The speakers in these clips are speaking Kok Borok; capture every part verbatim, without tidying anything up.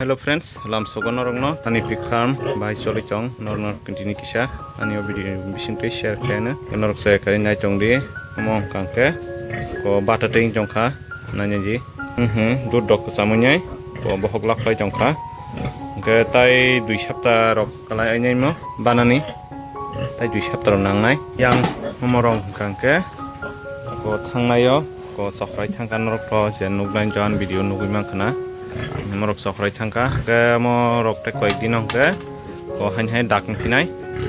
Hello friends, lamsogo norokno tani pig farm bai choli tong, norok norok tini kisa ani o video bising twi share khlaino norok se kari nai tong di. Omo hwnkha khe ko bata twi tong kha, nai di. Mhm, dud dok kwchamwi nai ko bohok lak khlai tong kha. Hwnkhe tai dui sapta rok kwlai ai nai mo banani, tai dui sapta rok nang nai. Yang omo rok hwnkha khe ko thangnai o ko chokrai thangkha norok to je nuknai joan video nugwi mankha na. Norok chokrai thangkha, hwnkhe omo rok tei koyek din hwnkhe ko hain hai dak wngphinai,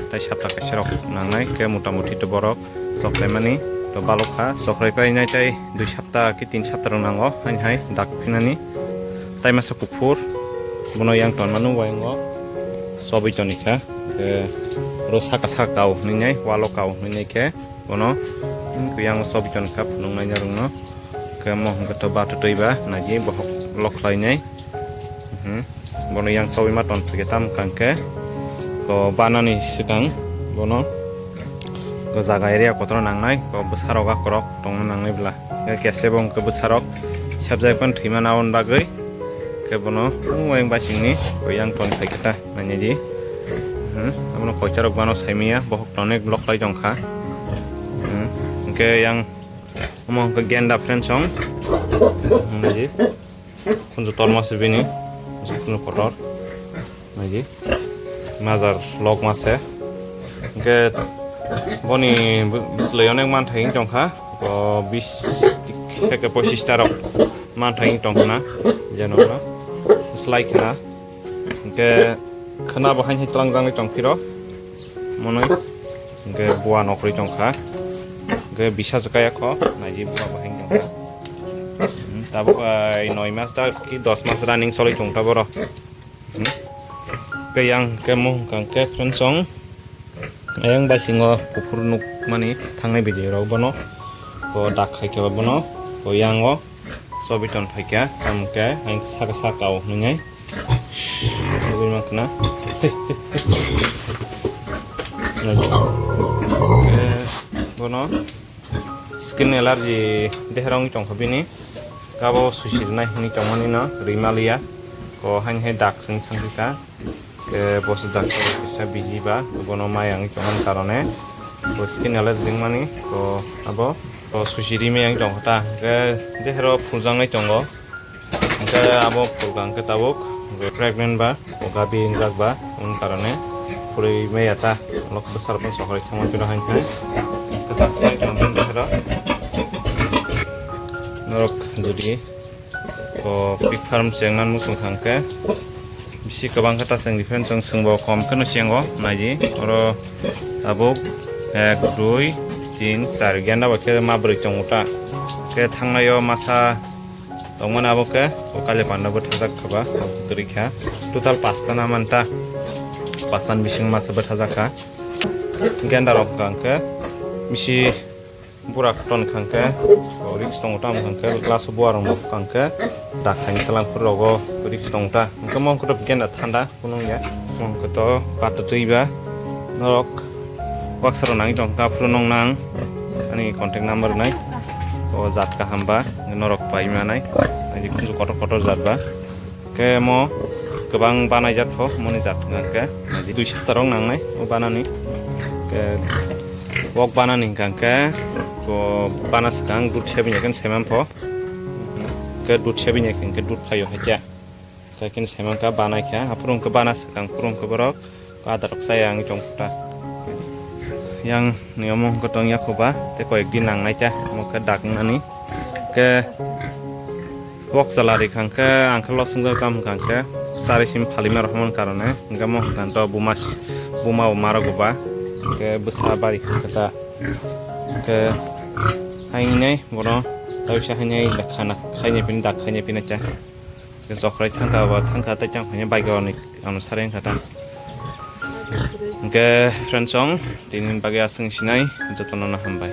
tei sapta kaisa rok nangnai, hwnkhe mota moti to borok chokrai mani to balok kha, chokrai painai tei dui sapta ki tin sapta rok nango hain hai dak wngphinani. Tai masa kuphur, bono yang tonmano wayango chobwi tonikha, hwnkhe oro saka saka kao hwnwi nai, walo kao hwnwi nai khe bono yang chobwi tonikha phunuknai norokno. Khe omo hwnkhe to bata twi ba naidi bohok lok khlainai. Mhm. Bono yang chobwi ma ton phai khe tamo hwnkha khe ko banani swkang bono ko jaga area kotor nangnai, ko bwsarok akorok tongna nangnai bwla. Khe kese bo hwnkhe bwsarok sebjak phano thwima na aboni bagwi khe bono uaing basingni ko yang ton phai khe ta nainai di. Mhm. Abono koicha rok bano saimanya bohok to onek lok khlai tong kha. Mhm. Hwnkhe yang Omo hwnkhe genda friends song. Naidi. Khunju torma se bini. Khunju kotor. Naidi. Majar lok mase. Hwnkhe boni bwslai onek manthai wng tongkha. O bis theke pochis ta rok manthai wng tongkha na. Jeno slai khna. Hwnkhe khna bo hain hai tlangjangwi tongphiro. Monoi. Hwnkhe bua nokrwi tongkha. Hwnkhe bisa se kaya kho. Naidi bua bo hain tongkha. Hmm, tabuk, ah, noi mas da ki dos mas running choli tongkha boro. Hmm. Hwnkhe yang hwnkhe mo hwnkha hwnkhe friends song. Ayang bai singo kuphur nukmani thangnai video rok bono. Ko dak khai khe bono. Ko yango. Sobiton phaikha, tamo khe ang saka saka o hwnwi nai. Nugwi mankha na. Bono skin allergy deherong tongkha bini. Gabo susi rwnai hwnwi tongmani no rwi maliya. Ko haini hai dak seng thangkha. Ke boso doctor kisa busy ba, bono mai ang tongmani karone bo skin allergy wngmani, ko abo, ko susi rimwi ang tongkha ta, ke dehero phuljaknai tongo, hwnkhe abo phulkha hwnkhe tabuk pregnant ba, o gabi wngjak ba, wng karone phulwi maya ta, lok bwsarok no sohorwi thangma phiro hai khe kwchak kwchak tongmani dehero norok jodi. Ko pig farm chengna muchung thang khe bisi kwbang khe ta cheng di friend, chwng chwngbo kom kheno chengo naidi. Oro tabuk ek, dui, tin, char, genda bai khe ma bwrwi tongo ta. Khe thangnai o masa tongmani abo khe o kali panda bwthajak kha ba kwrwi kha. Total pasta na manta, pasta ni bisingo masa bwthajak kha. Genda rok hwnkha khe bisi. Bura ton khangkhe, o risk tongo tamo khangkhe, glass o buarok no khangkhe, dak khaini twlang phuru rogo risk tongo ta. Hwnkhe mo hwnkhe to genda thanda, kunung ya. Mo hwnkhe to pato twi ba, norok baksa rok nangwi tongkha, aphuru nong nang, ani contact number nai. O jat kaham ba, norok pai manai, ani khunju kotor kotor jat ba. Khe mo kwbang banai jat pho, moni jat hwnkha khe dui sapta rok nangnai o banani. Khe wok banani hwnkha khe bo bana swkang dud sebini khe saiman pho. Khe dud sebini khe dud phaio hai khe. Khe khe saiman kha banai kha, aphuru hwnkhe bana swkang, phuru hwnkhe borok. Adar rok chaya wngwi tong kha ta. Yang ni omo hwnkhe tong ya kho ba, tei koyek din nang nai ta, omo khe dak wng nani. Khe wok chala ri khang khe, ang khe los wng jak tamo hwnkha khe, chari sim phalima rok hwnmani karone, hwnkhe omo hwnkha to buma si-, buma bo ma rok bo ba, hwnkhe bwsa bari khang khe ta. Hwnkhe hainai bono, tawisa hainai khana, khainai pini dak khainai pini cha. Khe chokrai thangkha ba thangkha tei chang phainai bike rokni ano sarai wngkha ta. Hwnkhe friends song tini bagwi aswk sinai jotono no hambai.